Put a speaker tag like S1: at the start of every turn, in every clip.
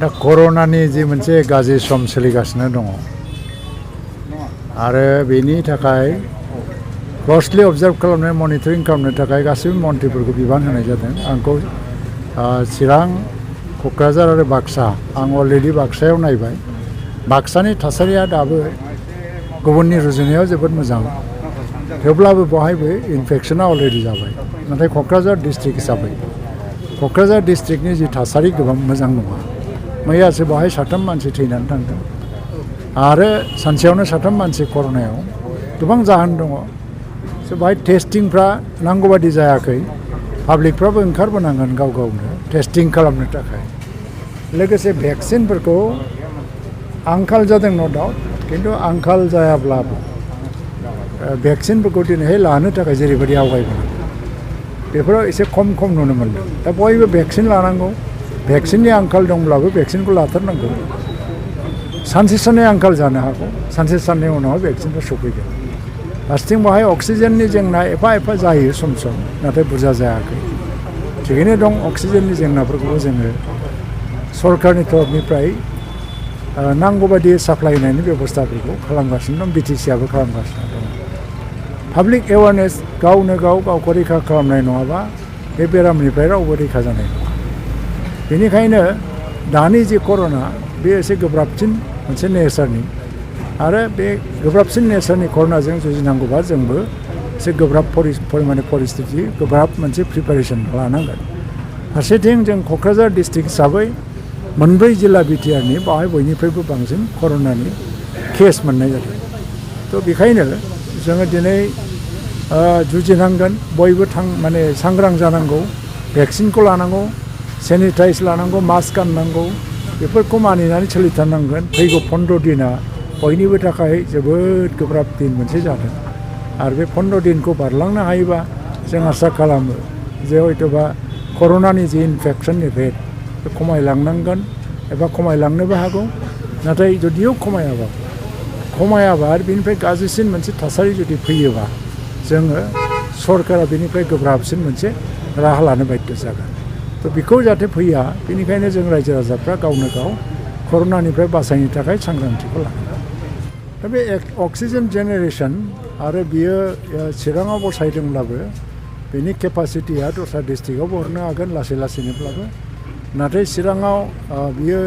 S1: दा कर'नानि जि मोनसे गाज्रि सम सोलिगासिनो दङ आरो बेनि थाखाय क्ल'सलि अबजार्भ खालामनो मनिटरिं खालामनो थाखाय गासैबो मन्थ्रिफोरखौ बिबान होनाय जादों। आंखौ चिरां, क'क्राझार आरो बाक्सा आं अलरेडि बाक्सायाव नायबाय। बाक्सानि थासारिया दाबो गुबुननि रुजुनायाव जोबोद मोजां, थेवब्लाबो बहायबो इनफेक्शना अलरेडि जाबाय। नाथाय क'क्राझार डिस्ट्रिक्ट हिसाबै क'क्राझार डिस्ट्रिक्टनि जि थासारि गोबां मोजां नङा। मैयासो बहाय 7 मानसि थैनानै थांदों आरो सानसेयावनो 7 मानसि कर'नायाव गोबां जाहोन दङ। बाहाय टेस्टिंफ्रा नांगौबादि जायाखै। पाब्लिकफ्राबो ओंखारबोनांगोन गाव गावनो टेस्टिं खालामनो थाखाय। लोगोसे भेक्सिनफोरखौ आंखाल जादों न' डाउट, खिन्थु आंखाल जायाब्लाबो भेक्सिनफोरखौ दिनैहाय लानो थाखाय जेरैबायदि आवगायबोनांगौ बेफोराव एसे खम नुनो मोनदों। दा बयबो भेक्सिन लानांगौ। भेक्सिननि आंखाल दंब्लाबो भेक्सिनखौ लाथारनांगौ। सानसे साननै आंखाल जानो हागौ, सानसे साननै उनाव भेक्सिनफ्रा सफैगोन। फारसेथिं बाहाय अक्सिजेननि जेंना एफा जायो सम सम, नाथाय बुरजा जायाखै। थिगैनो दं, अक्सिजेननि जेंनाफोरखौबो जोङो सरकारनि तरफनिफ्राय नांगौबायदि साप्लाय होनायनि बेब'स्थाफोरखौ खालामगासिनो दं। बिटिसिआबो खालामगासिनो दं। पाब्लिक एवारनेस, गावनो गावखौ रैखा खालामनाय नङाबा बे बेरामनिफ्राय रावबो रैखा जानाय नङा। बेनिखायनो दानि जि कर'ना बे एसे गोब्राबसिन मोनसे नेचारनि, आरो बे गोब्राबसिन नेचारनि कर'नाजों जुजिनांगौबा जोंबो एसे गोब्राब परिस्थिति, गोब्राब मोनसे प्रिपारेसन लानांगोन। फारसेथिं जों क'क्राझार डिस्ट्रिक्ट हिसाबै 4 जिल्ला बिटिआरनि बाहाय बयनिफ्रायबो बांसिन कर'नानि केस मोननाय जादों। थ' बेखायनो जोङो दिनै जुजिनांगोन। बयबो सांग्रां जानांगौ, भेक्सिनखौ लानांगौ, सेनिटाइज लानांगौ, मास्क गाननांगौ, बेफोरखौ मानिनानै सोलिथारनांगोन। फैगौ 15 दिना बयनिबो थाखाय जोबोद गोब्राब दिन मोनसे जादों। आरो बे 15 दिनखौ बारलांनो हायोबा जों आसा खालामो जे हयतोबा कर'नानि जि इनफेक्शननि रेट बे खमायलांनांगोन एबा खमायलांनोबो हागौ। नाथाय जुदिও खमायाबा आरो बेनिफ्राय गाज्रिसिन मोनसे थासारि जुदि फैयोबा जोङो सरकारा बेनिफ्राय गोब्राबसिन मोनसे राहा लानो बाध्य जागोन। थ' बेखौ जाहाथे फैया, बेनिखायनो जों रायजो राजाफ्रा गावनो गाव कर'नानिफ्राय बासायनो थाखाय सांग्रांथिखौ लानांगौ। दा बे अक्सिजेन जेनेरेसन आरो बियो चिराङाव बसायदोंब्लाबो बेनि केपासिटिया दस्रा डिस्ट्रिक्टआवबो हरनो हागोन लासैनोब्लाबो। नाथाय चिराङाव बियो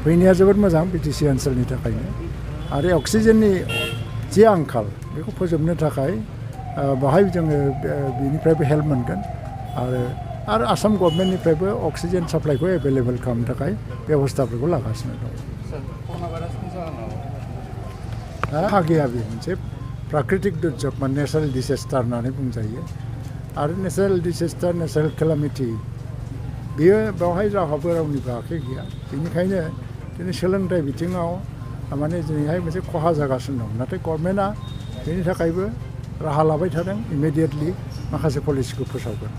S1: फैनाया जोबोद मोजां बिटिसि ओनसोलनि थाखायनो। आरो अक्सिजेननि जि आंखाल बेखौ फोजोबनो थाखाय बाहाय जोङो बिनिफ्रायबो हेल्प मोनगोन। आरो आसाम गभर्नमेन्टनिफ्रायबो अक्सिजेन साप्लाइखौ एभेलेबल खालामनो थाखाय बेब'स्थाफोरखौ लागासिनो दं। हागैया, बे मोनसे प्राकृतिक दुर्जग बा नेचारेल डिसेस्टार होननानै बुंजायो। आरो नेचारेल डिसेस्टार, नेचारेल केलामिटि बियो बेवहाय रावहाबो रावनिबो आखाइ गैया। बेनिखायनो दिनै सोलोंथाइ बिथिङाव दिनैहाय मोनसे खहा जागासिनो दं। नाथाय गभर्नमेन्टआ बेनि थाखायबो राहा लाबाय थादों। इमिडियेटलि माखासे पलिसिखौ फोसावगोन।